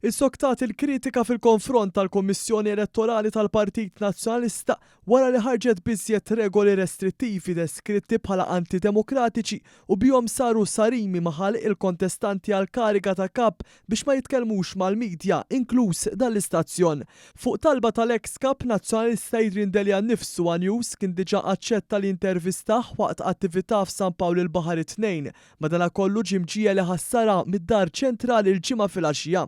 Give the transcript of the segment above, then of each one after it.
Issoktat il-kritika fil-konfront tal-Kummissjoni Elettorali tal-Partit Nazzjonalista wara li ħarġet b'iżjed regoli restrittivi deskritti bħala antidemokratiċi u bihom saru sarimi ma' ħalq il-kontestanti għall-kariga ta' Kap biex ma jitkellmux mal-media, inkluż dan l-istazzjon. Fuq talba tal-eks Kap Nazzjonalista Adrian Delia nnifsu one News kien diġà aċċetta li jintervistah waqt attività f'San Pawl il-Baħar it-Tnejn, madanakollu ġie mġiegħel iħassarha mid-Dar Ċentrali l-Ġimgħa filgħaxija.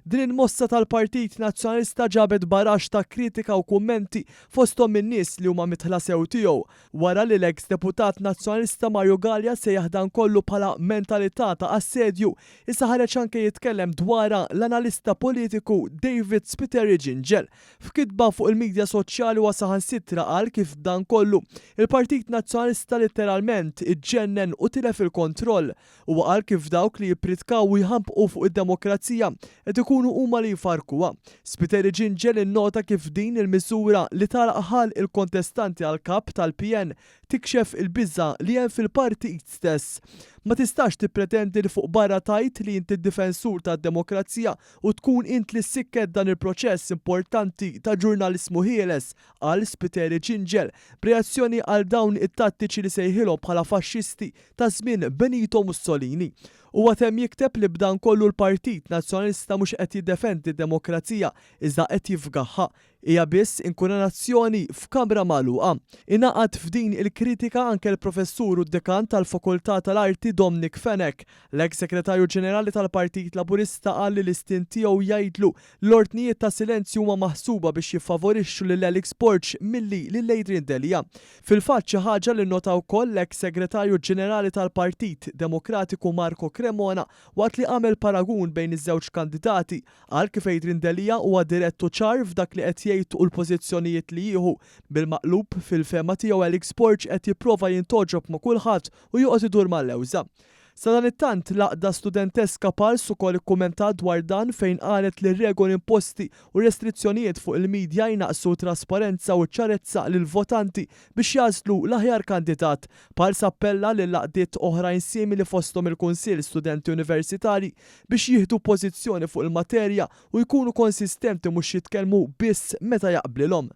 Din il-mossa tal-Partit Nazzjonalista ġabet baraxx ta' kritika u kummenti fosthom minn nies li huma midħla sew tiegħu. Wara li l-eks deputat Nazzjonalista Mario Galea sejjaħ dan kollu bħala mentalità ta' assedju, issa ħareġ anke jitkellem dwarha l-analista politiku David Spiteri Gingell. F'kitba fuq il-midja soċjali huwa saħansitra qal kif b'dan kollu, il-Partit Nazzjonalista litteralment iġġennen u tilef il-kontroll. Huwa qal kif dawk li jippritkaw u jħambqu fuq id-demokrazija qed ikunu huma li jfarrkuha. Spiteri Gingell innota kif din il-miżura li tagħlaq ħalq il-kontestanti għall-Kap tal-PN tikxef il-biża' li hemm fil-partit stess. Ma tistax tippretendi li fuq barra tgħid li inti d-difensur tad-demokrazija u tkun int li ssikket dan il-proċess importanti ta' ġurnaliżmu ħieles, qal Spiteri Gingell b'reazzjoni għal dawn it-tattiċi li sejħilhom bħala faxxisti ta' żmien Benito Mussolini. Huwa temm jikteb li b'dan kollu l-Partit Nazzjonalista mhux qed jiddefendi d-demokrazija iżda qed jifgaħha. Hija biss inkunenazzjoni f'kamra magħluqa. Ingħaqad f'din il-kritika anke l-Professur u d-Dekan tal-Fakultà tal-Arti Dominic Fenech. L-eks Segretarju Ġenerali tal-Partit Laburista qal li l-istint tiegħu jgħidlu l-ordnijiet ta' silenzju huma maħsuba biex jiffavorixxu lil Alex Borg milli lil Adrian Delia. Fil-fatt xi ħaġa li nnota wkoll l-eks Segretarju Ġenerali tal-Partit Demokratiku Marco Cremona waqt li għamel paragun bejn iż-żewġ kandidati, qal kif Adrian Delia huwa dirett u ċar f'dak li qed jgħid u l-pożizzjonijiet li jieħu. Bil-maqlub, fil-fehma tiegħu Alex Borg qed jipprova jintgħoġob ma' kulħadd u joqgħod idur mal-lewża. Sadanittant, l-għaqda studenteska Pulse ukoll ikkummentat dwar dan fejn qalet li r-regoli imposti u r-restrizzjonijiet fuq il-midja jnaqqsu t-trasparenza u ċ-ċarezza lill-votanti biex jagħżlu l-aħjar kandidat. Pulse appella lil għaqdiet oħrajn simili fosthom il-Kunsill Studenti Universitarji biex jieħdu pożizzjoni fuq il-materja u jkunu konsistenti mhux jitkellmu biss meta jaqblilhom.